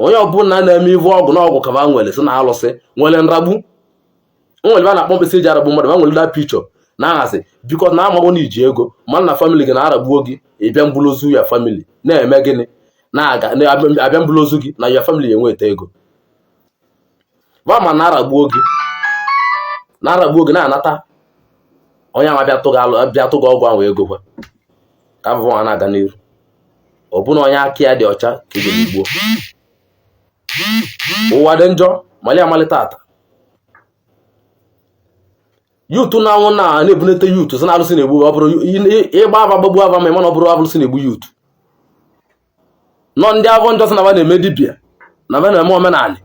Onye ọbụla na-eme ive ọgwụ na ọgwụ ka ba nwere si na alụsị nwere nragbu, nwere ebe a na-akpọ mkpịsị eji aragbu mmadụ. Ba nwere that picture na ahazi because na amaghị na iji ego mana na family gị na-aragbuo gị. Ịbịa mbulu ozu ya, family na-eme gịnị? Na-aga abịa mbulu ozu gị na ya, family enweta ego. Ba ma na-aragbuo gị, na-aragbuo gị, na-anata onye ahụ abịa tụga alụ, abịa tụga ọgwụ ahụ ego kwa ka afụfụ ha na-aga n'iru. Ọ bụ na onye aka ya dị ọcha ka ị ga-egbuo. Ụwa dị njọ mali amali tata. Youth na-anwụ na na-ebunete youth sị na alụsị na-egbu. Ọ bụrụ ịgba ava, gbagbuo ava, ma ịma na ọ bụrụ alụsị na-egbu youth nọ. Ndị afọ njọ sị na ba na-eme dibịa, na ba na-eme omenala,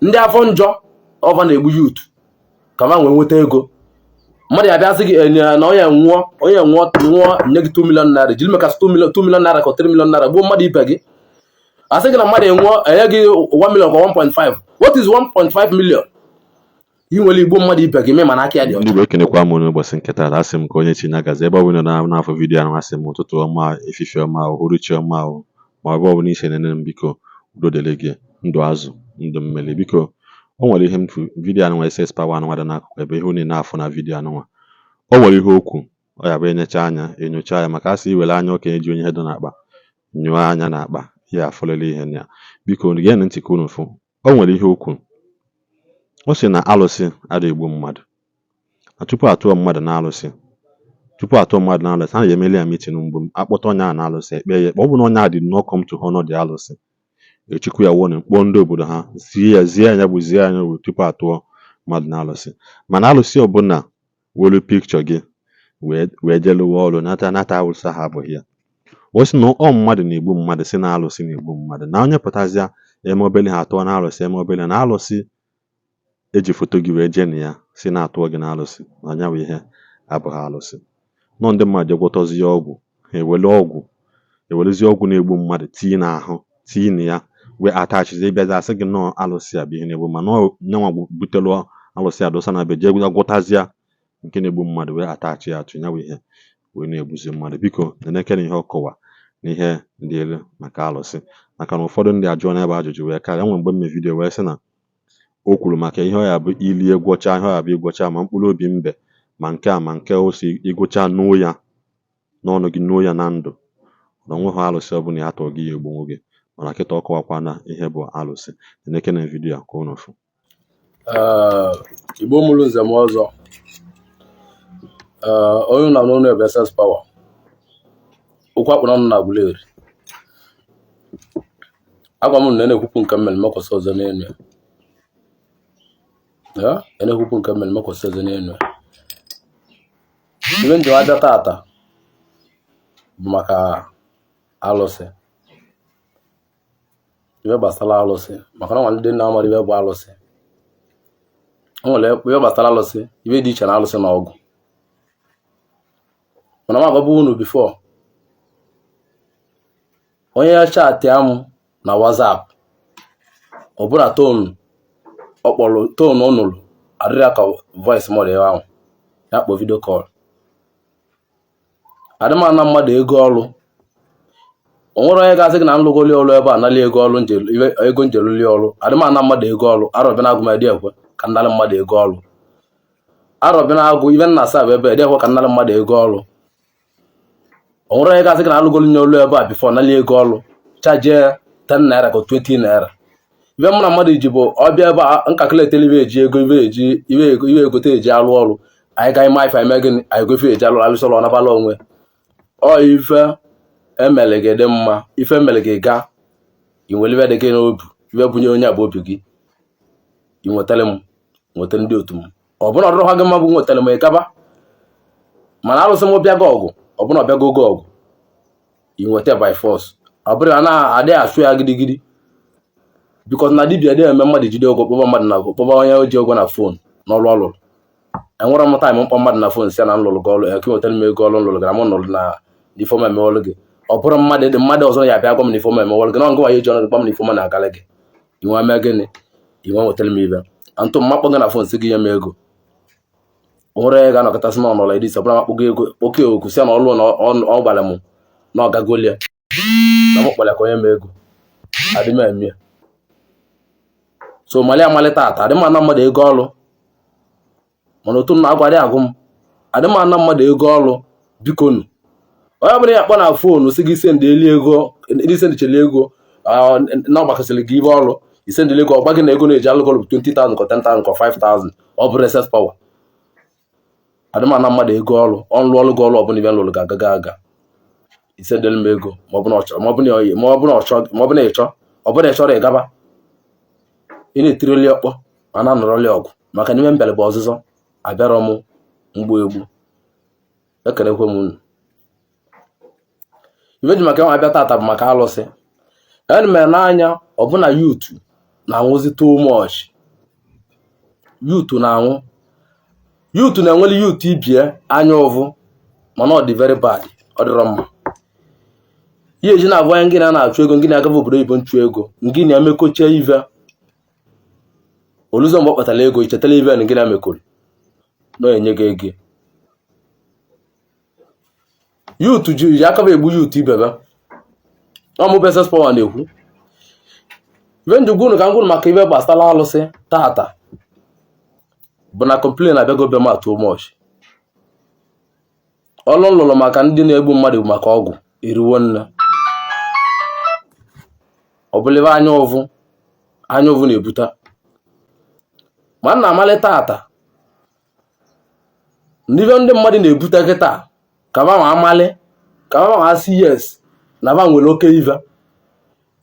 ndị afọ njọ ọva na-egbu youth ka ba nwee nweta ego. Mmadụ ya bịa sị gị enye na onye nwụọ, onye nwụọ nwụọ, nye gị 2 million naira, jiri maka 2 million, 2 million naira ka 3 million naira gbuo mmadụ ibe gị. Asị gị na mmadụ enwụọ, enye gị 1 million ka 1.5. What is 1.5 million ị nwere igbo mmadụ ibe gị mee? Mana aka ya dị Ndị ọcha. Igbo, ekenekwa m n'ụbọchị nke taata. Asị m ka onye chi na-agazi ebe ọ bụla na n'afọ video ahụ. Asị m ụtụtụ ọma, efifie ọma, uhuruchi ọma, o ma ọ bụ ọbụla isi nene m. Biko, udo dịrị gị, ndụ azụ, ndụ mmiri. Biko, o nwere ihe m fu video anụnwa, SS Power anụnwa dị n'akụkụ ebe ihe unu na-afụ na video anụnwa. O nwere ihe okwu ọ ya bụ enyecha anya enyocha ya, maka asị iwere anya okenye ji onye ihe dị n'akpa nyụọ anya n'akpa ya, afụlịrị ihe na ya. Biko, geenụ ntị ka unu fụ. O nwere ihe okwu ọ sị na alụsị adịghị egbu mmadụ, na tupu atụọ mmadụ na alụsị, tupu atụọ mmadụ na alụsị, a na-emeli ya meeting. Mgbe akpọta onye ahụ na alụsị, ekpe ya ikpe. Ọ bụ na onye ahụ did not come to honor the alụsị, echukwu ya warning, kpọọ ndị obodo ha, zie ya, zie ya bụ zie ya bụ tupu atụọ mmadụ na alụsị. Mana alụsị ọbụla welu picture gị wee jee lụwa ọrụ nata nata, alụsị ahụ abụghị ya. O sị na ọ mmadụ na-egbu mmadụ, sị na alụsị na-egbu mmadụ, na onye pụtazịa eme obele ha atụọ na alụsị, eme obele na alụsị eji foto gị wee jee na ya, si na-atụọ gị na alụsị, na ya bụ ihe abụghị alụsị nọ. Ndị mmadụ je gwọtọzie ọgwụ, ha ewele ọgwụ, ewerezie ọgwụ na-egbu mmadụ tii n'ahụ, tii na ya, wee atachizie, ịbịazi asị gị nọọ alụsị a bụ ihe na-egbu, mana ọ nyanwa butelu alụsị a dosa na be, jee gwọtazịa nke na-egbu mmadụ wee atachi ya atụ ya bụ ihe wee na-egbuzi mmadụ. Biko, nenekene ihe ọ kọwa na ihe dị elu maka alụsị, maka na ụfọdụ ndị ajụọ na ebe ajụjụ wee karịa. Enwere mgbe m mee video wee sị na o kwuru maka ihe ọ ya bụ ilie gwọcha, ihe ọ ya bụ ịgwọcha ma mkpụrụ obi mbe, ma nke a, ma nke ose, ịgụcha nuo ya n'ọnụ gị, nuo ya na ndụ, na onweghị alụsị ọbụla ya tụọ gị ya egbunwu gị. Mana kịta ọ kọwakwa na ihe bụ alụsị. Nenekene video a ka unu fụ. Ee, Igbo mụrụ nze m ọzọ. Ee, onye na n'ọnụ ebe SS Power, okwu akpụ n'ọnụ na Aguleri. Agwa m na na-ekwupụ nke mmere mekwasị ọzọ n'elu ya. Ee, na-ekwupụ nke mmere mekwasị ọzọ n'elu ya. Ibe njem abịa tata bụ maka alụsị, ibe gbasara alụsị, maka na ọ nwere ndị na-amara ibe bụ alụsị. O nwere ibe gbasara alụsị, ibe dị iche na alụsị na ọgwụ. Mana m agwabụ unu before, onye ya chatịa m na WhatsApp, ọ bụrụ na tone ọ kpọrọ, tone ọ nụrụ adịrị ya ka voice m ebe ahụ, ya kpọọ video call. Adị m ana mmadụ ego ọrụ. O nwere onye ga-asị gị na nlụgoli ọrụ ebe a nali ego ọrụ ego njeluli ọrụ. Adị m ana mmadụ ego ọrụ. Arọbịa na agụ m edi ekwe ka nnalị mmadụ ego ọrụ. Arọbịa na agụ ibe nna asa bụ ebe edi ekwe ka nnalị mmadụ ego ọrụ. O nwere onye ga-asị gị na alụgolu nye ọrụ ebe a before nali ego ọrụ, charge 10 naira ka 20 naira. Ibe mụ na mmadụ ji bụ ọbịa ebe a nkakụletele ibe eji ego, ibe eji ibe ego, ibe egote eji alụ ọrụ. Anyị ga ime ife, anyị mee gịnị? Anyị go ife eji alụ alụsọrọ ọnabala onwe ọ. Ife emele gị dị mma, ife emele gị ga i nwere ibe dị gị n'obi, ibe bunye onye a bụ obi gị, i nwetara m, nweta ndị otu m. Ọ bụna ọdụrụ ha gị mma bụ nwetara m ịgaba. Mana alụsị m bịa gị ọgụ, ọbụna ọbịago gị ọgụ, i nweta by force. Ọ bụrụ na na-adịghị achụ ya gidigidi, because na dibịa dị eme mmadụ jide ụgwọ, kpọba mmadụ na kpọba onye ji ụgwọ na phone n'ọrụ ọ lụrụ. Enwere m time mkpọ mmadụ na phone si na m lụrụ gị ọrụ, ka nwetara m ego ọrụ m lụrụ gị, na m nụrụ na ifeọma emewọlụ gị. Ọ bụrụ mmadụ dị mmadụ ọzọ ya bịa gwa m na ifeọma emewọlụ gị, na ngwa ya eji ọnụ gị gwa m na ifeọma na-agalị gị, inwe mee gịnị? Inwe nwetara m ibe ntụ mmakpọ gị na phone si gị nye m ego. O nwere onye ga-anọkọtasị na ọnọrọ edis ọbụla makpọ gị ego oke oku si na ọlụ na ọ gwara m na ọ gagolie na m kpọrọ ya ka onye m ego. Adị m eme ya. So mali amali tata, adị m ana mmadụ ego ọlụ, mana otu m na-agwa adị agụ m, adị m ana mmadụ ego ọlụ. Biko nu, onye ọbụla ya akpọ na phone si gị sendeli ego, ndị sendicheli ego na ọgbakọsịrị gị ibe ọlụ, isendeli ego, ọgba gị na ego na-eji alụgọlụ bụ 20,000 ka 10,000 ka 5,000, ọ bụrụ Ss Power. Adị m ana mmadụ ego ọlụ. Ọlụ ọlụ gị, ọlụ ọbụla ibe lụrụ ga-agaga aga, isendeli m ego, ma ọ bụ na ọ ma ọ bụ na ma ọ bụ na ọ chọ, ma ọ bụ na ịchọ, ọ bụ na ị chọrọ ịgaba, ị na-etirili ọkpọ ma na-anọrọli ọgụ, maka n'ime mbịalị bụ ọzụzọ abịarọ m mgbu egbu. Ekelekwe m unu. Ibe ji maka enwe abịa tata bụ maka alụsị. Ene m n'anya, ọbụna youth na-anwụzi too much. Youth na-anwụ, youth na-enweli youth ibie anya ụvụ, mana ọ dị very bad, ọ dịrọ mma. Ihe eji na-abụ onye ngị na na-achụ ego, ngị na-agafe obodo oyibo nchụ ego, ngị na-emekochie ive oluzo, mgbe ọ kpatara ego, ichetala ive na ngị na-emekoro na enye gị ego. Youth ji aka egbu youth ibebe. Ọ mụ bụ Ss Power na-ekwu ibe njikwa unu ka m gwuru maka ibe gbasara alụsị tata bụ na complain abịago be m too much. Ọlụ m lụrụ maka ndị na-egbu mmadụ maka ọgwụ eriwo nne, ọ bụla ebe anya ụvụ, anya ụvụ na-ebute ma m na-amalị tata n'ibe ndị mmadụ na-ebute kịta, ka ba ma amalị, ka ba ma asị yes na ba nwere oke ive.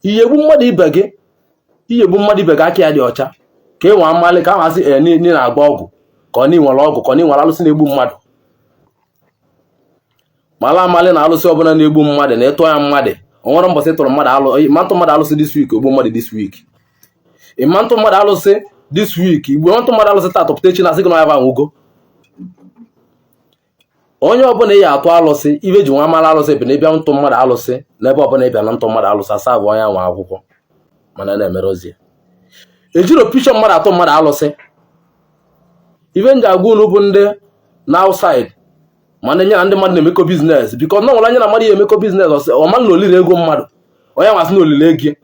Ihe egbu mmadụ ibe gị, ihe egbu mmadụ ibe gị, aka ya dị ọcha, ka ị nwa amalị, ka a masị ee ni na-agba ọgwụ, ka ọ na nwere ọgwụ, ka ọ na nwere alụsị na-egbu mmadụ. Mala amalị na alụsị ọbụla na-egbu mmadụ na ịtụ ya mmadụ, o nwere mbọsị ịtụrụ mmadụ alụ, ịma ntụ mmadụ alụsị this week, ogbu mmadụ this week. Ịma ntụ mmadụ alụsị this week, igbo ntụ mmadụ alụsị taa, tọpụta echi na asị gị na ya bụ anwụgo. Onye ọbụla ị ya atụ alụsị, ibe ji nwa mara alụsị bụ na ịbịa ntụ mmadụ alụsị n'ebe ọbụla ịbịa na ntụ mmadụ alụsị, asa bụ onye anwa akwụkwọ, mana na-emerozie ejiro picture mmadụ atụ mmadụ alụsị. Ibe nji agwa unu bụ ndị na outside, mana nye na ndị mmadụ na-emekọ business, because na nwere anya na mmadụ ya emekọ business, ọma na olire ego mmadụ, onye nwasị na olile ego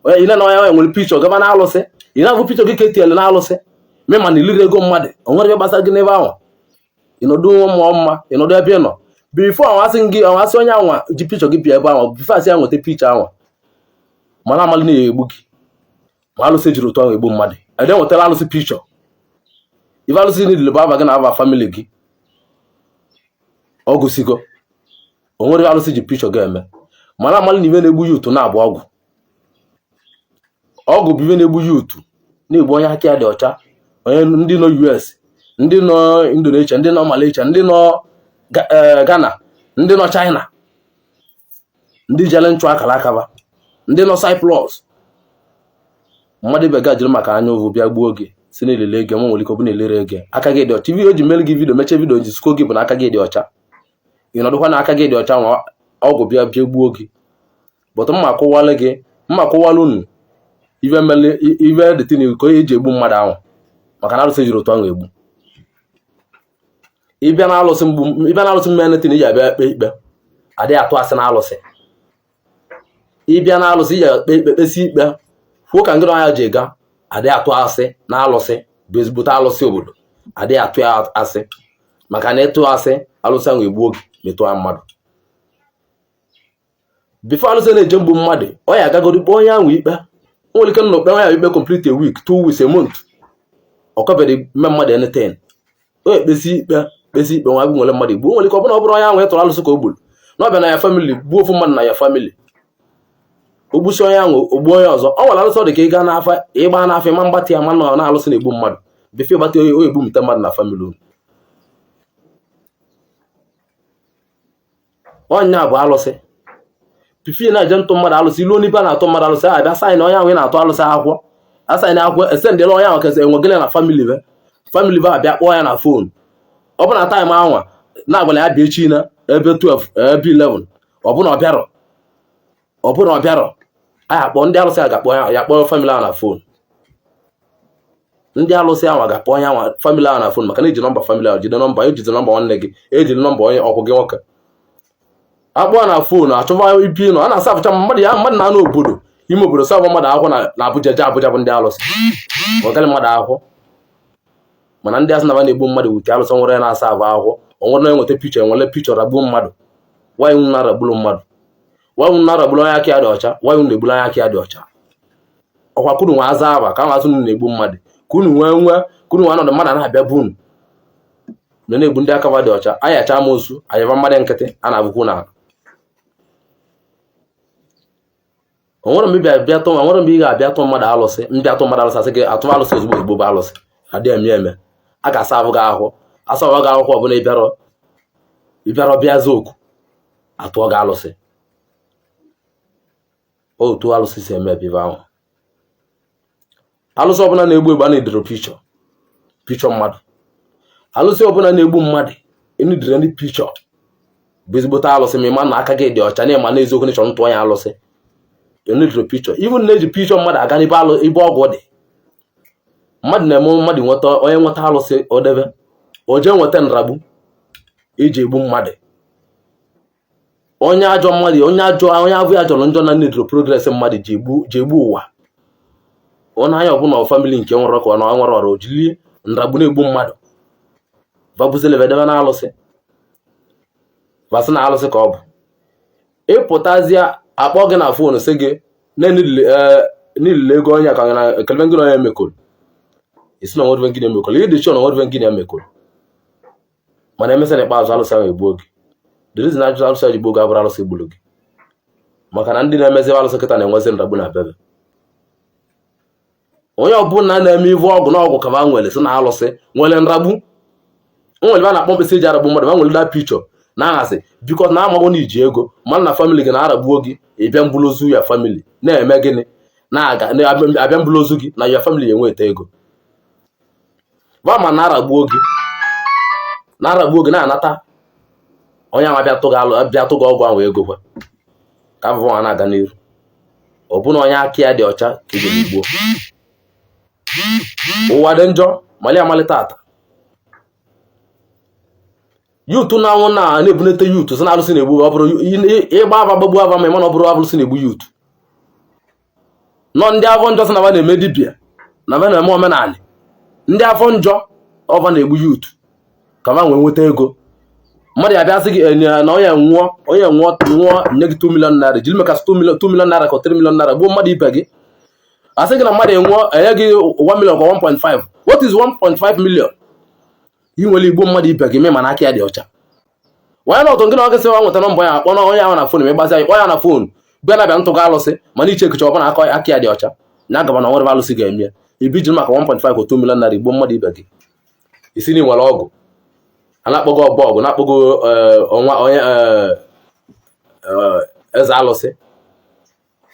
onye ị na onye nwere picture gaba na alụsị, ị na-afụ picture gị ka etinyere na alụsị me, mana iliri ego mmadụ, o nwere ebe gbasara gị n'ebe ahụ. Ịnọdụ mmụọ mma, ịnọdụ ebe ị nọ before ọnwasị gị, ọnwasị onye anwa ji picture gị bịa ebe ahụ, before asị ya nweta picture anwa, mana amalị na-egbu gị. Ma alụsị ejiri ụtọ ahụ egbu mmadụ, ede nwetara alụsị picture. Ife alụsị niile bụ aba gị na aba family gị, ọ gụsigo. O nwere alụsị ji picture gị eme. Mana amalị na ibe na-egbu youth na-abụ ọgwụ. Ọgwụ bụ ibe na-egbu youth, na-egbu onye aka ya dị ọcha, onye ndị nọ US, ndị nọ Indonesia, ndị nọ Malaysia, ndị nọ Ghana, ndị nọ China, ndị jere nchụ akara akaba, ndị nọ Cyprus. Mmadụ ibe ga jiri maka anya ụvụ bịa gbuo gị, si na elele ego m, nwere ike ọ bụ na elere ego, aka gị dị ọcha. Ife o ji mere gị video, mechie video, ji siko gị bụ na aka gị dị ọcha. Ị nọdụkwa na aka gị dị ọcha nwa, ọgwụ bịa bịa gbuo gị. But mma akụwalụ gị, mma akụwalụ unu ife mele ife dịtin ka onye eji egbu mmadụ ahụ, maka na alụsị jiri otu ahụ egbu. Ịbịa na alụsị mgbu, ịbịa na alụsị mmenitin, iji abịa kpee ikpe, adịghị atụ asị na alụsị. Ịbịa na alụsị, iji ekpe ikpe, kpesi ikpe, kwuo ka ngịrị anya ji ga, adịghị atụ asị na alụsị bụ ezigbote alụsị obodo, adịghị atụ ya asị, maka na ịtụ asị, alụsị ahụ egbuo gị metụ ya mmadụ. Before alụsị na-eje mgbu mmadụ, ọ ya agagodi kpọọ onye ahụ ikpe. O nwere ike nọ kpe onye ahụ ikpe complete a week, 2 weeks, a month, ọ kọbeghị mme mmadụ anything. O ekpesi ikpe, kpesi ikpe nwa nwere mmadụ igbuo. O nwere ike ọ bụrụ ọ bụrụ onye ahụ ịtụrụ alụsị ka o gburu, na ọ bịa na ya family gbuo ofu mmadụ na ya family, o gbusi onye ahụ, o gbuo onye ọzọ. Ọ nwere alụsị ọ dị ka ị gaa n'afa, ịgba n'afa, ịma mgbatị ya, ma nọ na alụsị na-egbu mmadụ. Before ịgbatị onye, o egbumte mmadụ na family unu. Ọnya bụ alụsị. Before na-eje ntụ mmadụ alụsị, iluo n'ibe a na-atụ mmadụ alụsị, a bịa sign onye ahụ ị na-atụ alụsị akwụkwọ, asign akwụkwọ, esendịla onye ahụ kesa enwegịla na family be, family be abịa kpọọ ya na phone. Ọ bụ na time anwa na-agwala ya bịa echi na ebe 12, ebe 11, ọ bụ na ọ bịarọ, ọ bụ na ọ bịarọ, anyị akpọ ndị alụsị a ga-akpọ ya, ya kpọọ family ahụ na phone. Ndị alụsị ahụ ga-akpọ onye ahụ, family ahụ na phone, maka na eji nọmba family ahụ, jide nọmba, ejide nọmba nwanne gị, ejiri nọmba onye ọkwụ gị nwoke, akpọ na phone, achọba ibi nọ a na-asa afụcha mmadụ ya, mmadụ na-anọ obodo. Ime obodo serve mmadụ akwụkwọ na Abuja je Abuja bụ ndị alụsị nwekarị mmadụ akwụkwọ. Mana ndị asị na na-egbu mmadụ wute alụsị nwere na-asa abụ akwụkwọ o nwere na-enweta picture, enwere picture ragbuo mmadụ. Nwaanyị unu na-aragburu mmadụ, nwaanyị unu na-aragburu onye aka ya dị ọcha, nwaanyị unu na-egburu onye aka ya dị ọcha. Ọkwa kwunu nwe aza aba ka ahụ unu na-egbu mmadụ, ka unu nwee nwee ka unu nwee ọnọdụ mmadụ na-abịa bụ unu na na-egbu ndị aka dị ọcha. Ayacha amosu ayaba mmadụ nkịtị a na-abụkwu na o nwere mgbe ị bịa tụ, nwere mgbe ị ga-abịa tụ mmadụ alụsị, mbịa tụ mmadụ alụsị, asị gị atụ alụsị ozugbo ozugbo bụ alụsị adịghị eme eme. A ga-asa ahụ gị ahụ, asa ahụ gị akwụkwọ ọbụla ịbịarọ bịa za oku atụọ gị alụsị. Otu alụsị si eme ebe ahụ, alụsị ọbụla na-egbu egbu a na-edere picture, picture mmadụ. Alụsị ọbụla na-egbu mmadụ enidere ndị picture bụ ezigbote alụsị. Ma ịma na aka gị dị ọcha na ịma na eziokwu na ịchọrọ ntụ ya alụsị, enidere picture. Even na-eji picture mmadụ aga n'ebe alụ ebe ọgwụ dị, mmadụ na-eme mmadụ nweta onye nweta alụsị odebe o jee nweta nragbu eji egbu mmadụ. Onye ajọ mmadụ, onye ajọ, onye avụ ya jọrọ njọ na nedro progress mmadụ ji egbu ụwa. Onye anya ọbụla family nke nwere ka ọ na nwere ọrụ ojili nragbu na-egbu mmadụ vabuzele debe na alụsị vasị na alụsị ka ọ bụ. Ịpụtazie akpọ gị na phone sị gị n'ilile ego onye ka na kelebe gị na onye emekoro isi na onwere gị na-emekoro ịdị chọ na onwere gị na-emekoro. Mana emesịa n'ikpeazụ alụsị ahụ egbuo gị. The reason ajụ alụsị ji gbuo gị abụrụ alụsị gburu gị, maka na ndị na-emezi alụsị kịta na-enwezi nragbu na bebe. Onye ọbụla na-eme ivu ọgwụ na ọgwụ kaba nwere si na alụsị nwere nragbu nwere ebe a na-akpọ mkpịsị eji aragbu mmadụ ma nwere da picture na aghasị because na amaghị na iji ego mana na family gị na-aragbuo gị. Ịbịa mbulu ozu ya family na-eme gịnị na-abịa mbulu ozu gị na ya family enweta ego ma na-aragbuo gị na-aragbuo gị na-anata onye ahụ abịa tụ gị ọgwụ ahụ ego kwa ka afọ nwa na-aga n'iru. Ọ bụ na onye aka ya dị ọcha ka ị ga-egbuo. Ụwa dị njọ mali amali tata. Youth na-anwụ na na-ebunete youth sị na alụsị na-egbu. Ọ bụrụ ịgba ava gbagbuo ava ma ịma na ọ bụrụ alụsị na-egbu youth nọ. Ndị afọ njọ sị na ba na-eme dibịa na ba na-eme omenala, ndị afọ njọ ọva na-egbu youth ka ba nwee nweta ego. Mmadụ ya bịa sị gị na onye nwụọ, onye nwụọ nwụọ nye gị 2 million naira, jiri maka 2 million, 2 million naira ka 3 million naira gbuo mmadụ ibe gị. Asị gị na mmadụ enwụọ enye gị 1 million ka 1.5. What is 1.5 million? Ị nwere igbo mmadụ ibe gị mee mana aka ya dị ọcha. Onye na ọtụ nke na ọ gasị nweta nọmba ya akpọ na onye ahụ na phone ma ịgbazi anyị kpọọ ya na phone bịa na-abịa ntụga alụsị mana iche ekicha ọbụla aka aka ya dị ọcha na agaba na nwere alụsị ga-eme ya. Ibi jiri maka 1.5 ka 2 million naira igbo mmadụ ibe gị isi na nwere ọgụ a na-akpọgo ọgbọ ọgụ na-akpọgo ọnwa onye eze alụsị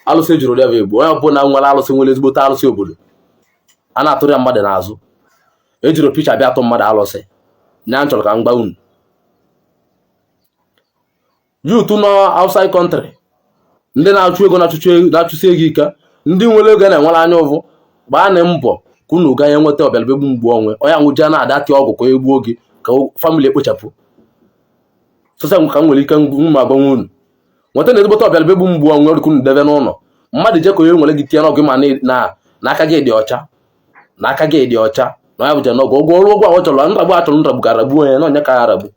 alụsị ejuru ụdị egbu. Onye ọbụla nwere alụsị nwere ezigbote alụsị obodo a na-atụrụ ya mmadụ n'azụ ejiri picture bịa atụ mmadụ alụsị na nchọrọ ka m gba unu. Youth nọ outside country, ndị na-achụ ego na-achụsi ego ike, ndị nwere ego na-enwere anya ụvụ, gbaa na mbọ ka unu gaa nweta ọbịalibegbu mgbu onwe onye anwụji na-ada tị ọgwụ ka e gbuo gị ka family ekpochapụ sọsọ ka m nwere ike mma agbanwe unu nweta na ezigbote ọbịalibegbu mgbu onwe ọdụ unu debe n'ụlọ mmadụ je ka onye nwere gị tinye n'ọgụ ma na n'aka gị dị ọcha, na aka gị dị ọcha na ya bụja n'ọgụ ụgwọ ọrụ ụgwọ ahụ chọrọ nragbu achọrọ nragbu ka aragbuo onye na onye ka ya aragbu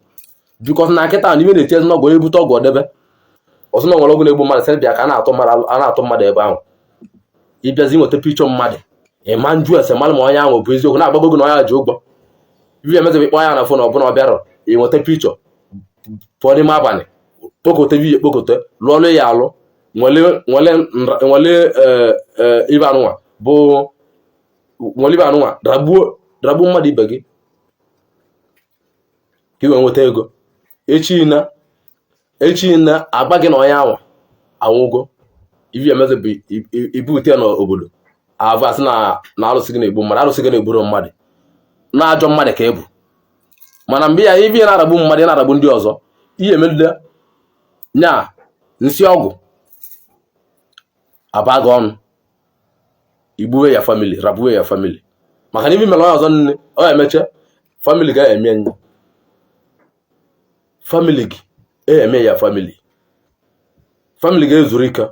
because na nkịta na ibe na-eti ezi n'ọgụ onye bute ọgwụ ọdebe ọsọ na nwere ọgwụ na-egbu mmadụ sị bịa ka a na-atụ mmadụ ebe ahụ. Ịbịazi nweta picture mmadụ ịma njụ ese mmadụ ma onye ahụ bụ eziokwu na-agbago gị na onye ahụ ji ụgwọ ibi emezi ịkpọ ya na phone ọbụla ọ bịara ị nweta picture pụọ n'ime abalị kpokote biye kpokote lụọ ọlụ ya alụ nwere nwere nwere ibe anụnwa bụ nwere ibe anụnwa ragbuo ragbuo mmadụ ibe gị ka i wee nweta ego. Echi na echi na agba gị na onye ahụ anwụgo ibi emezi bụ ibute ya n'obodo avụ asị na na alụsị gị na-egbu mmadụ, alụsị gị na-egburu mmadụ na ajọ mmadụ ka ị bụ. Mana mgbe ya ibi na-aragbu mmadụ na-aragbu ndị ọzọ ihe emelide nya nsị ọgwụ aba gị ọnụ igbuwe ya family ragbuwe ya family maka na ibi mere onye ọzọ nne ọ emeche family ga-eme nya family gị eme ya family family ga-ezuru ike.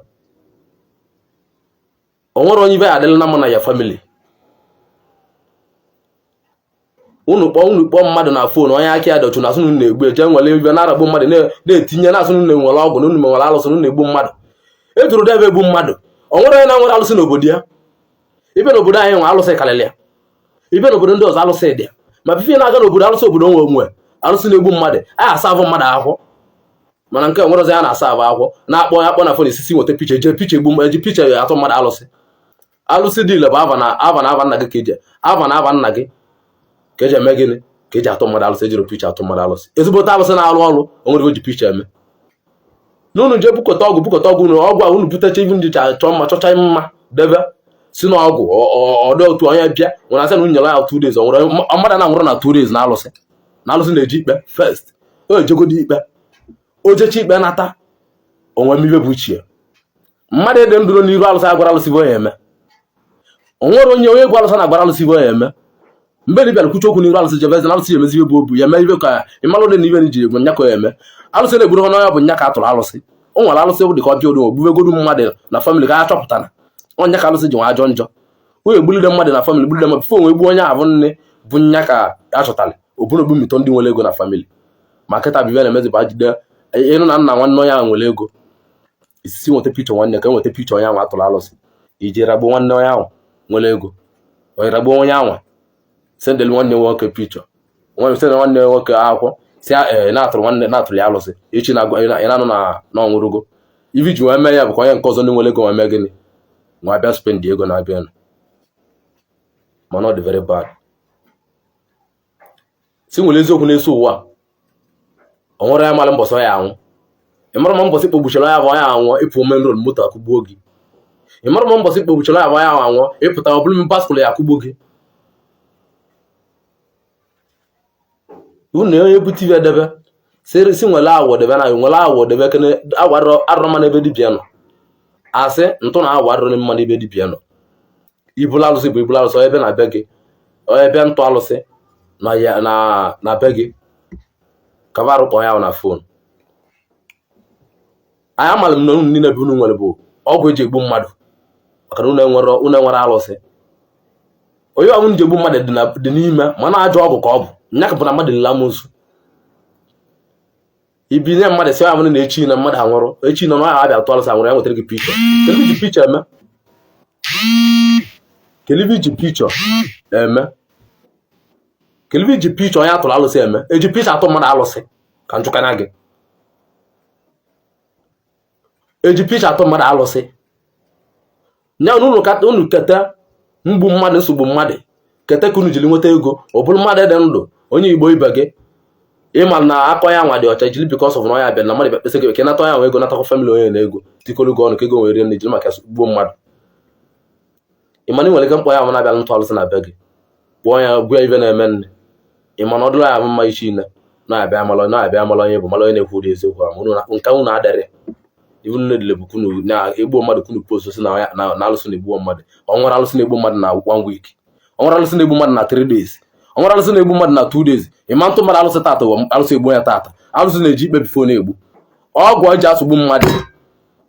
O nwere onye ibe ya adịla na mma na ya family. Unu kpọọ, unu kpọọ mmadụ na phone, onye aka ya dọchu na asụ unu na-egbu, eje nwere ibe na-aragbu mmadụ, na-etinye na asụ unu na-enwere ọgwụ, na unu nwere alụsị, na unu na-egbu mmadụ. Ejuru debe egbu mmadụ. O nwere onye na-nwere alụsị n'obodo ya. Ibe n'obodo anyị nwe alụsị karịrị ya. Ibe n'obodo ndị ọzọ alụsị dị ya. Ma before na-aga n'obodo alụsị, obodo nwe onwe alụsị na-egbu mmadụ, a asa avụ mmadụ ahụ. Mana nke nwere ọzọ ya na-asa avụ akwụ na-akpọ ya, akpọ na phone, isisi nweta picture, eje picture egbu, eji picture atụ mmadụ alụsị. Alụsị dị ile bụ ava na ava na ava nna gị ka eji ava na ava nna gị ka eji eme gịnị, ka eji atụ mmadụ alụsị. Ejiri picture atụ mmadụ alụsị. Ezigbote alụsị na-arụ ọrụ, o nwere o ji picture eme. N'unu jee bukọta ọgwụ, bukọta ọgwụ unu, ọgwụ a unu butecha, ibu ndị chọọ mma, chọcha mma, debe si na ọgwụ ọdụ otu onye bịa nwere asị na unu nyere ya 2 days. O nwere mmadụ na-anwụrụ na 2 days na alụsị, na alụsị na-eji ikpe first. O ejegodo ikpe, o jecha ikpe nata onwe mibe bụ uchie mmadụ ịdị ndụ n'iru alụsị agwara alụsị bụ onye eme. O nwere onye onye gwa alụsị na-agbara alụsị bụ onye eme. Mgbe dị bịara kwuche okwu n'iru alụsị, jebezi na alụsị ya emezi ibe bụ obu ya eme ibe ka ịmalụ dị na ibe ji egwu nya ka ya eme. Alụsị na-egburu ha n'ọnya bụ nya ka a tụrụ alụsị. O nwere alụsị dị ka ọ bịa odo ogbubegodu mmadụ na family ka a chọpụtara ọnya ka alụsị ji nwa ajọ njọ. Onye egbulide mmadụ na family, gbulide mmadụ before onwe egbu onye ahụ nne bụ nya ka a chọtara oburu ogbu mitọ ndị nwere ego na family. Ma kịta bụ ibe na-emezi bụ ajide ịnụ na nna nwanne onye ahụ nwere ego, isisi nweta picture nwanne ka nweta picture onye ahụ atụrụ alụsị, iji ragbuo nwanne onye ahụ nwere ego, onye ragbuo onye ahụ, sendelu nwanne nwoke picture, nwanne send nwanne nwoke akwụkwọ si ee na-atụrụ nwanne, na-atụrụ ya alụsị. Echi na ị na-anụ na ọnwụrụgo. Ibi ji wee mee ya bụ ka onye nke ọzọ ndị nwere ego wee mee gịnị, nwa bịa spend ego na-abịa. Mana ọ dị very bad. Si nwere eziokwu na-eso ụwa, o nwere ya mara mbọsị ya anwụ. Ị mara ma mbọsị kpogbuchara ya bụ onye anwụọ, ịpụ main road, moto akụgbuo gị. Ị mara ma mbọsị kpogbuchara ya bụ onye anwụọ, ịpụta ọ bụrụ bicycle ya akụgbuo gị. Unu onye bute ibe debe sịrị si nwere awọ debe na nwere awọ debe kene awọ arụrọ mma n'ebe dibịa nọ. Asị ntụ na awọ arụrọ mma n'ebe dibịa nọ. Ibulu alụsị bụ ibulu alụsị ebe na be gị, ebe ntụ alụsị na ya na be gị kabarụ kpọọ ya na phone. Anyị amara m na unu niile bụ unu nwere bụ ọgwụ eji egbu mmadụ, maka na unu enwere alụsị. Onye ọbụla ji egbu mmadụ dị n'ime, mana ajọ ọgwụ ka ọ bụ nya ka bụ na mmadụ lila amoosu. Ibinye mmadụ si ya na echi na mmadụ anwụrụ, echi na ya abịa tụọ alụsị anwụrụ, ya nwetara gị picture. Kedu iji picture eme? Kedu iji picture eme? Kedu iji picture onye atụrụ alụsị eme? Eji picture atụ mmadụ alụsị ka njụkana gị. Eji picture atụ mmadụ alụsị nya unu keta mgbu mmadụ, nsogbu mmadụ keta ka unu jiri nweta ego. Ọ bụrụ mmadụ dị ndụ, onye Igbo ibe gị, ịma na akọ ya nwa dị ọcha, jiri because of na onye abịa na mmadụ bịa kpesa gị, ka nata onye nwe ego, natakwa family onye na ego tikọrọ gị ọnụ ka ego nwere na ejiri maka gbuo mmadụ. Ịma na ị nwere ike mkpọ ya na-abịa ntụ alụsị na be gị, kpọọ ya, gwa ya ibe na-eme nne. Ịma na ọ dụla ya mma ichi ine na-abịa amala na-abịa amala onye bụ mala onye na-ekwu ụdị eziokwu ahụ. Nke unu adịrị iwu nne dịle bụ kunu na-egbuo mmadụ, kunu post si na na alụsị na-egbuo mmadụ. Ọ nwere alụsị na-egbu mmadụ na one week, ọ nwere alụsị na-egbu mmadụ na 3 days, ọ nwere alụsị na-egbu mmadụ na 2 days. Ịma ntụ mmadụ alụsị tata, alụsị egbu ya tata. Alụsị na-eji ikpe before na-egbu. Ọgwụ eji asụgbu mmadụ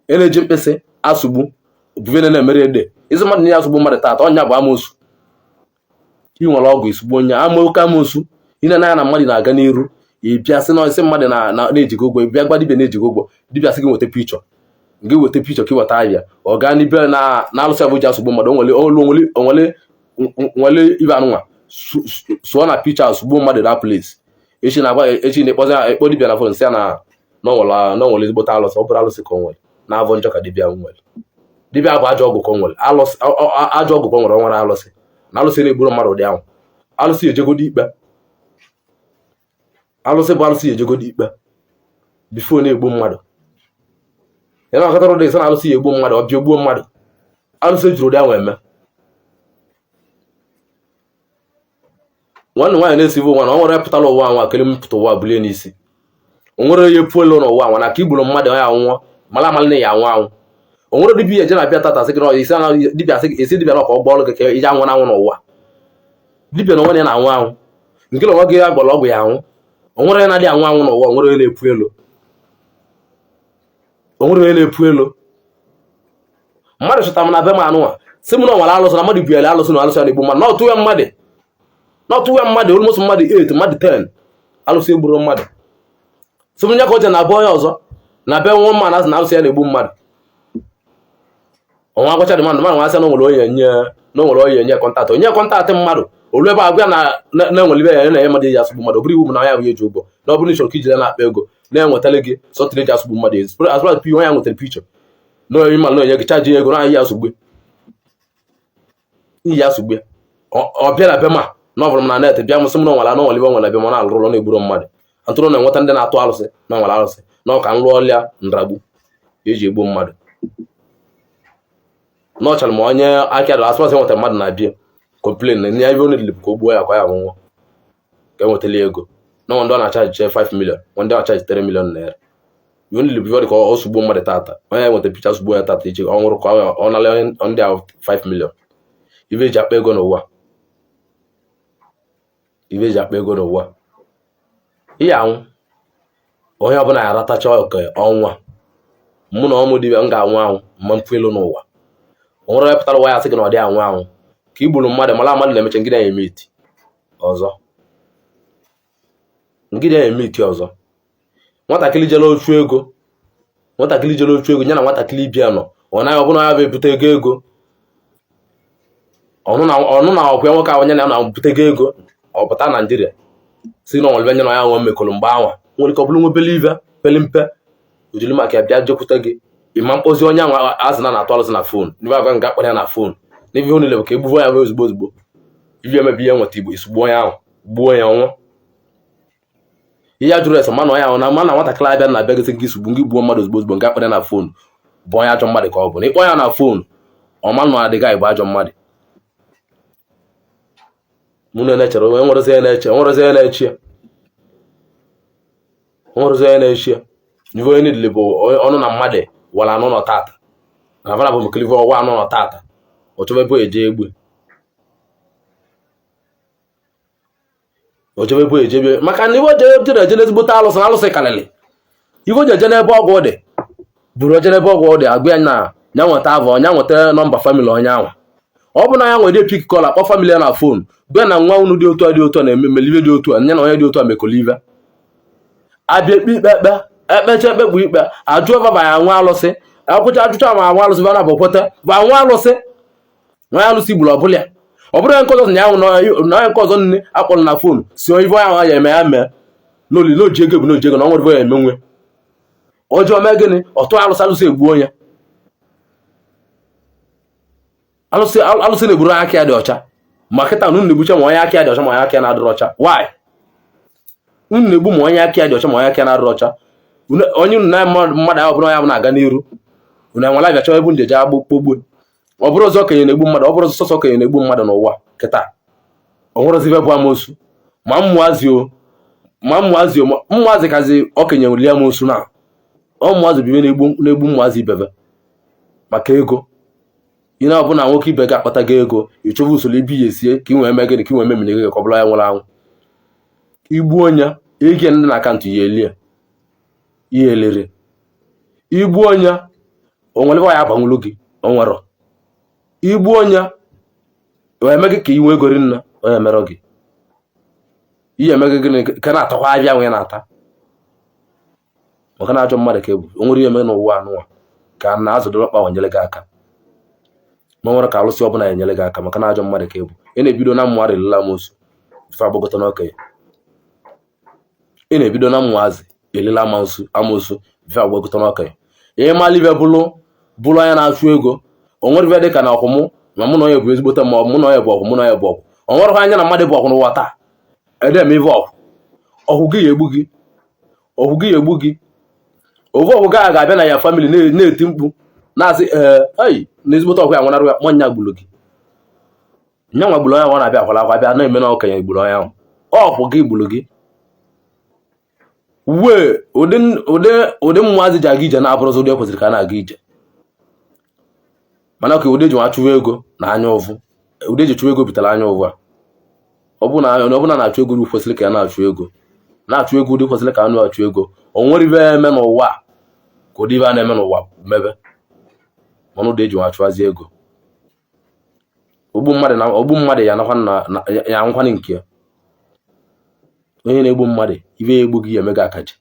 e na-eji mkpịsị asụgbu buvene na-emere ede isi mmadụ na asụgbu mmadụ tata, ọnya bụ amoosu. Ị nwere ọgwụ isugbu onye ama oke amoosu. Ị na-anya na mmadụ na-aga n'iru, ị bịa sị na isi mmadụ na-ejigo ụgwọ, ị bịa gwa dibịa na-ejigo ụgwọ, dibịa sị gị nweta picture, gị weta picture ka ị weta ahịa. Ọ gaa n'ibe na alụsị abụ ji asụgbu mmadụ, onwere onwere nwere ibe anụnwa sụọ na picture asụgbuo mmadụ na place. Echi na-agwa echi na-ekpọzi ekpọ dibịa na phone, sị ya na na o nwere ezigbote alụsị. Ọ bụrụ alụsị ka o nwere na-avọ njọ ka dibịa nwere. Dibịa bụ ajọ ọgwụ ka o nwere, alụsị ajọ ọgwụ ka o nwere. O nwere alụsị na alụsị na-egburu mmadụ ụdị ahụ. Alụsị ejegodo ikpe, alụsị bụ alụsị ejegodo ikpe before na-egbu mmadụ. Ya na ọkọtara ụdị sị na alụsị ya egbu mmadụ, ọ bịa egbuo mmadụ. Alụsị ejiri ụdị ahụ eme. Nwanne nwaanyị na-esi bụ nwa na ọ nwere pụtara ụwa nwa kele m pụta ụwa bulie n'isi. O nwere onye pụọ elu n'ụwa nwa na ka igburu mmadụ ya anwụọ, mara amara na ya anwụ anwụ. O nwere dibịa eje na-abịa tata sị gị na isi na dibịa sị esi dibịa na ọka ọgbọ ọrụ gị ka iji anwụ anwụ n'ụwa. Dibịa na onwe ya na-anwụ anwụ, nke na onwe gị ya gwara ọgwụ ya anwụ. O nwere onye na-adị anwụ anwụ n'ụwa. O nwere onye na-epu elu, o nwere onye na-epu elu. Mmadụ chọtara m na be m anụnwa Sị m na ọ nwere alụsị, na mmadụ buyere alụsị, na alụsị ya na-egbu mmadụ, na ọtụ ya mmadụ, na ọtụ ya mmadụ almost mmadụ 8, mmadụ 10, alụsị egburu mmadụ. Sị m ya ka o je na be onye ọzọ, na be nwa mma, na asị na alụsị ya na-egbu mmadụ. Ọnwa agwacha dị mmadụ mmadụ nwa asị na o nwere onye nye, na o nwere onye nye contact, onye contact mmadụ olu ebe agwa na na-enwere ibe ya na-enye mmadụ eji asụgbu mmadụ. Ọ bụrụ iwu bụ na ya bụ eji ụgwọ, na ọ bụrụ na ị chọrọ ka ijide na-akpa ego na-enwetara gị sọtịrị eji asụgbu mmadụ, as far as onye ya nwetara picture na onye ma na onye gị charge ego na ya asụgbu iyi asụgbu. Ọ bịa na be ma na ọ bụrụ m na net bịa m sị m na ọ nwere anụ nwere ibe nwere be ma na-alụ ụlọ na-egburu mmadụ, antụrụ na-enweta ndị na-atụ alụsị na nwere alụsị na ọ ka m lụọ ọlịa nragbu eji egbu mmadụ, na ọ chọrọ ma onye aka dụ asụmasị nwetara mmadụ na-abịa complain na ya ibe onye dịlị ka o gbuo ya ka ya nwụọ ka enwetala ego, na ndị ọ na-acharge 5 million, ndị ọ na-acharge 3 million naira. Ibe ndị bụ dị ka ọ sugbuo mmadụ tata, onye nweta picture sugbuo ya tata, iche ọ nwụrụ ka ọ nala ndị ahụ 5 million. Ibe eji akpa ego n'ụwa, ibe eji akpa ego n'ụwa, ihe anwụ onye ọbụla ya aratacha oke ọnwa. Mụ na ọmụ dibịa m ga-anwụ anwụ mma mpụ elu n'ụwa. O nwere onye pụtara ụwa ya sị gị na ọ dị anwụ anwụ. Ka i gburu mmadụ, mara mmadụ na-emecha ngị na-eme iti ọzọ, ngị na-eme iti ọzọ. Nwatakịrị jere ochu ego, nwatakịrị jere ochu ego ya na nwatakịrị ibia nọ, ọ naghị ọbụla ya bụ ebute ego ego ọnụ na ọkwa nwoke ahụ nye na ya na-ebute ego ego. Ọ pụta Naijiria si na ọnwere nye na ya nwe mmekọrọ mgbe anwa nwere ike ọ bụrụ nwe obele ive pele mpe ojiri maka ya bịa jekwute gị. Ịma mkpozi onye ahụ azụ na na-atụ alụsị na phone n'ibe agwa nga akpọrọ ya na phone n'ife ihe niile bụ ka egbuvo ya ozugbo ozugbo. Ife emebi ihe nweta igbo isugbuo onye ahụ, gbuo ya ọnwụ. Ihe a jụrụ ese mana onye ahụ na mana nwatakịrị abịa na abịa gị gị sugbu gị gbuo mmadụ ozugbo ozugbo nke akpọrọ ya na phone bụ onye ajọ mmadụ ka ọ bụ na ịkpọ ya na phone ọma nọ adịghị bụ ajọ mmadụ. Mụ na na-echere onwe nwerezi onye na-eche, nwerezi onye na-eche ya, nwerezi onye na-eche ya. Ife onye niile bụ ọnụ na mmadụ wara anụ nọ tata na vana bụ mekilive ọwa anụ nọ tata, ọ chọba ebe eje egbe, o chebe ebe ejebe, maka na iwe jere eje n'ezigbote alụsị na alụsị karịrị. Iwe o ji eje n'ebe ọgwụ dị buru oje n'ebe ọgwụ dị agwa ya na ya nweta avọ, ya nweta nọmba family onye ahụ. Ọ bụ na ya nwere pick call akpọ family ya na phone, gwa na nwa unu dị otu a dị otu a na-eme melive dị otu a, nye na onye dị otu a mekọlive. Abịa ekpe ikpe, ekpe ekpecha ekpekpu ikpe, ajụọ baba ya nwa alụsị akwụcha ajụcha ma nwa alụsị bana bụ kweta ba nwa alụsị nwa alụsị gburu ọbụla ya. Ọ bụrụ ya nke ọzọ na ya na onye nke ọzọ nne akpọrọ na phone si ive onye ahụ ya eme ya mee n'oli na oji ego bụ na oji ego na ọ nwere ive ya eme nwe ọjọọ mee gịnị ọtụ alụsị alụsị egbuo onye alụsị alụsị na-egburu aka ya dị ọcha. Ma kịta unu na-egbucha ma onye aka ya dị ọcha ma onye aka ya na-adịrọ ọcha. Why unu na-egbu ma onye aka ya dị ọcha ma onye aka ya na-adịrọ ọcha? Onye unu na mmadụ ahụ bụrụ onye ahụ na-aga n'iru, unu enwere abịa chọọ ebe unu jeje agbụ kpogbuo. Ọ bụrụ ọzọ okenye na-egbu mmadụ, ọ bụrụ sọsọ okenye na-egbu mmadụ n'ụwa kịta. Ọ nwere ibe bụ amosu ma mmụazị o ma mmụazị o mmụazị kazi okenye nwere amosu na ọ mmụazị bụ ibe na-egbu mmụazị ibebe maka ego. Ị na ọbụna nwoke ibe gị akpata gị ego, ị chọba usoro ibi ya esie ka ị nwee mee gịnị, ka ị nwee memine gị ka ọ bụla ya nwụrụ anwụ. Igbu onye ego ndị na account ya elie ya elere. Igbu onye o nwere ebe ya abanwulu gị o nwere. Igbu onye o eme gị ka ị nwee ego rinne, onye mere gị ihe eme gị gịnị ka na-atakwa abịa nwe na-ata maka na ajọ mmadụ ka ebu. O nwere ihe eme n'ụwa anụnwa ka na azụ dọrọ kpa nyere gị aka, ma nwere ka alụsị ọbụla enyere gị aka maka na ajọ mmadụ ka ebu. Ị na-ebido na mmụọ elila amosu ife agbagota n'okenye. Ị na-ebido na mmụazị elila amosu amosu ife agbagota n'okenye. Ihe mala ibe bụrụ bụrụ anya na-achụ ego, o nwere ife dị ka na ọkwụmụ ma mụ na onye bụ ezigbote ma ọ mụ na onye bụ ọkwụ, mụ na onye bụ ọkwụ. O nwere anya na mmadụ bụ ọkwụ n'ụwa taa ede eme ife ọkwụ ọkwụ gị ya egbu gị, ọkwụ gị ya egbu gị. Ofu ọkwụ gị ga-abịa na ya family na-eti mkpu na-asị ee ei na ezigbote ọkwụ ya nwanarụ ya kpọ nya gburu gị, nya nwa gburu onye ahụ. Ọ na-abịa akwara akwa bịa na-eme na okenye gburu onye ahụ, ọkwụ gị gburu gị. Wee ụdị ụdị ụdị mmụazị ji aga ije na-abụrụzi ụdị ekwesịrị ka a na-aga ije, mana ka ụdị eji nwa chụwa ego na anya ụfụ, ụdị eji chụwa ego butere anya ụfụ a. Ọ bụ na ọ bụla na-achụ ego kwesịrị ka a na-achụ ego, na-achụ ego ụdị kwesịrị ka a na-achụ ego, o nwere ibe eme n'ụwa ka ụdị ibe a na-eme n'ụwa mebe, mana ụdị eji nwa chụwazi ego. Ogbu mmadụ na ogbu mmadụ ya anakwa na ya anwụkwana nke ya. Onye na-egbu mmadụ, ibe ya egbu gị ya eme gị akaja.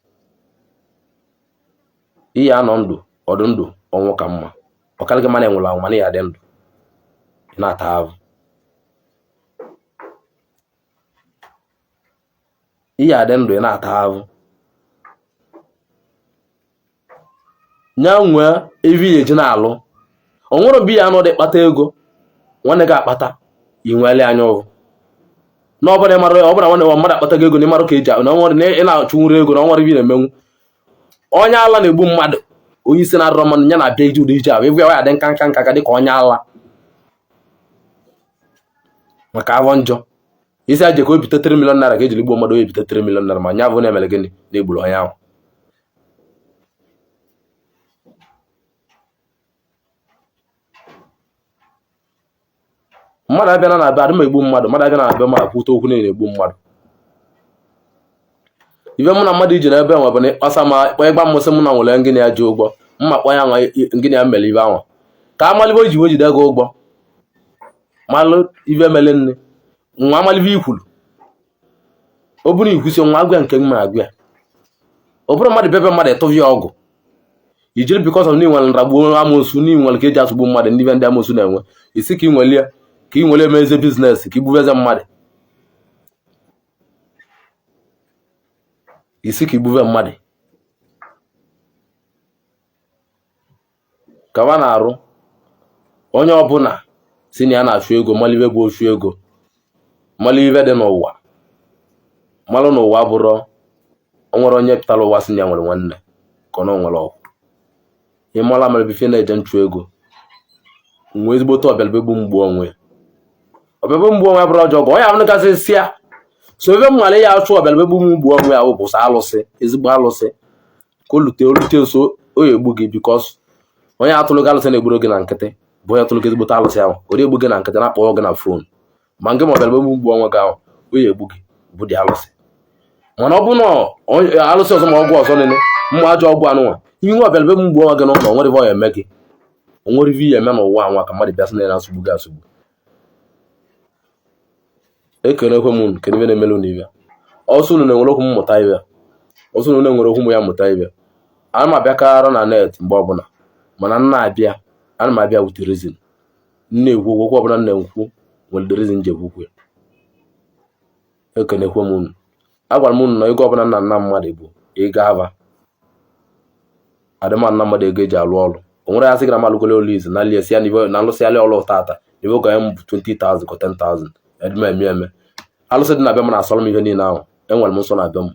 Ihe anọ ndụ ọdụ ndụ ọnwụ ka mma. Ọ karị gị mana enwere anwụ, mana ya dị ndụ ị na-ata ahụ. Ihe adị ndụ ị na-ata ahụ. Nya nwee ive ya eji na-alụ. O nwere mgbe ya anọ dị kpata ego, nwanne gị akpata, i nwele anya ụfụ. Na ọ bụla ịmara, ọ bụla nwanne mmadụ akpata gị ego na ịmara ka eji na ọnwere na ị na-achụ nwere ego na ọnwere ive na-emenwu. Onye ala na-egbu mmadụ, onye isi na-adọrọ mmadụ ya na-abịa ije ụdị ije ahụ, ịvụ ya ya dị nka nka nka ka dị ka onye ala maka avọ njọ. Isi aje ka o bite 3 million naira ka ejiri gbuo mmadụ, o ebite 3 million naira, ma nya bụ na-emere gịnị na-egburu onye ahụ. Mmadụ abịa na be adị m egbu mmadụ, mmadụ abịa na be m akwute okwu na-egbu mmadụ. Ibe mụ na mmadụ iji n'ebe nwe bụ na ịkpasa ma kpọ ịgba mmụsị mụ na nwere ngịnị ya ji ụgwọ, mma kpọ ya nwa ngịnị ya mere ibe anwa ka amalibe o ji wee jide gị ụgwọ, malụ ibe mere nne nwa, amalibe ikwuru ọ bụrụ ikwusi nwa agwa nke mma agwa. Ọ bụrụ mmadụ bebe mmadụ ịtụvi ya ọgụ ijiri because of na inwere nragbu amoosu, na inwere ka eji asụgbu mmadụ, ndị ibe ndị amoosu na-enwe isi ka ị nwelie ka ị nwere eme eze business ka igbube eze mmadụ, isi ka igbube mmadụ kaba na-arụ. Onye ọbụla si na ya na-achụ ego malibe bụ ochu ego, malibe dị n'ụwa, malụ n'ụwa bụrụ o nwere onye pụtara ụwa si na ya nwere nwanne ka ọ na o nwere ọgwụ. Ịmala mere bife na-eje nchụ ego nwee ezigbote ọbịalbe gbu mgbu onwe ọbịalbe mgbu onwe bụrụ ọjọọ onye ahụ gasị si ya so ebe mmale ya achụ ọbịalbe gbu mgbu onwe ya bụ sọ alụsị, ezigbo alụsị ka olute olute nso o ya egbu gị, because onye atụrụ gị alụsị na-egburu gị na nkịtị bụ onye atụrụ gị ezigbote alụsị ahụ ọ egbu gị na nkịtị na-akpọ gị na phone ma nke ma ọbịalbe mgbu onwe gị ahụ o ya egbu gị bụ dị alụsị. Mana ọ bụ na alụsị ọzọ ma ọgwụ ọzọ nene mma ajọ ọgwụ anụnwa ihe ọbịalbe mgbu onwe gị n'ụlọ nwere ive ọ ya eme gị, o nwere ive ya eme n'ụwa anwa ka mmadụ bịa sị na ya na-asụgbu gị asụgbu. Ekelekwe m unu, kedu ive na-emere unu ive ọsọ unu na-enwere okwu mmụta ive ọsọ unu na-enwere okwu ya mmụta ive. Ana m abịakarụ na net mgbe ọbụla, mana m na-abịa ana m abịa with reason. M na-ekwu okwu okwu ọbụla m na-ekwu nwere the reason ji ekwu okwu ya. Ekelekwe m unu, agwara m unu na ego ọbụla nna nna mmadụ bụ ego ava adịma nna mmadụ ego eji alụ ọrụ. O nwere ya sị gị na malụgolo olu izu na lie si ya na alụsịalị ọrụ tata ibe oge m bụ 20,000 ka 10,000 edima eme eme alụsị dị na be m na-asọrọ m ihe niile ahụ. Enwere m nsọ na be m,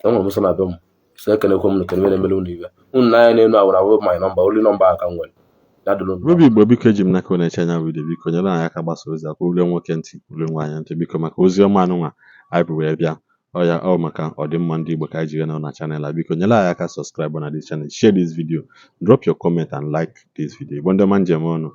enwere m nsọ na be m. So ekelekwe m kene na-emere unu ibe unu n'anya n'elu ahụ na abụ my number only number a ka m nwere ya dụrụ unu. Obi Igbo, biko eji m n'aka unu eche anya video, biko nyere anyị aka gbasa ozi akwa ulie nwoke ntị ulie nwaanyị ntị, biko maka ozi ọma anụnwa anyị bụ wee bịa ọ ya ọ maka ọdịmma ndị Igbo ka anyị ji nọ na channel a. Biko nyere anyị aka subscribe na this channel, share this video, drop your comment and like this video. Igbo ndị ọma njem ọnụ.